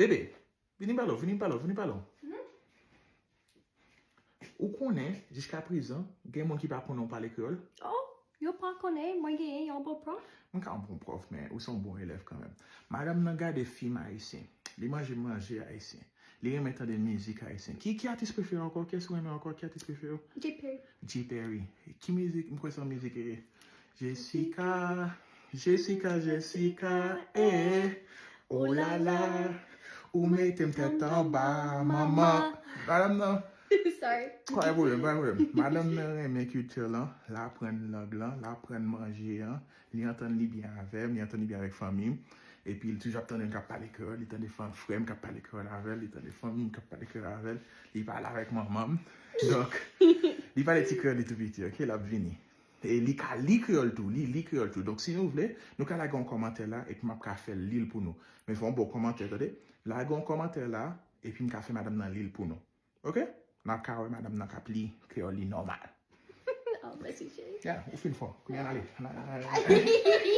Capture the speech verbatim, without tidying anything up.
Bebe, vini m pale w, vini m pale w, vini m pale w. Ou konnen, jiskaprezan, gen moun ki pa konnen w pale kreyòl? Oh, yo pa konnen mwen genyen yon bon pwòf. Mwen ka yon bon pwòf, men ou se yon bon elèv kanmenm. Madanm nan gade fim ayisyen. Li manje manje ayisyen. Li renmen tande mizik ayisyen. Ki, ki atis prefere ankò? Kiyès ou renmen ankò? Ki atis prefere w? J Perry. J Perry. Ki mizik? Mwen kwè se yon mizik e Jessica, Jessica, Jessica, eh. Oh la la. Ou mete m tèt anba, manman. Madanm nan. Sorry. Pa gen pwoblèm, pa gen pwoblèm. Madanm nan renmen kilti lan, l aprann lang lan, l aprann manje an. Li antann li byen avè m, li antann li byen avèk fanmi m. Epi li toujou ap tande m k ap pale kreyòl, li tande fanm frè m k ap pale kreyòl avè l, li tande fanmi m k ap pale kreyòl avè l, li pale avèk manman m. Donk, li pale ti kreyòl li tou piti, oke, l ap vini. E li ka li kreyòl tou, li li kreyòl tou. Donk, si nou vle, nou ka lage yon kòmantè la, epi m ap ka fè l li l pou nou. Men fè yon bon kòmantè, tande. Lage yon kòmantè la, epi m ka fè madanm nan li l pou nou. Oke? N ap ka wè madanm nan k ap li kreyòl li nòmal. Oh, mèsi, cheri. Ya, ou fin fò. Kounye a n ale. N ale.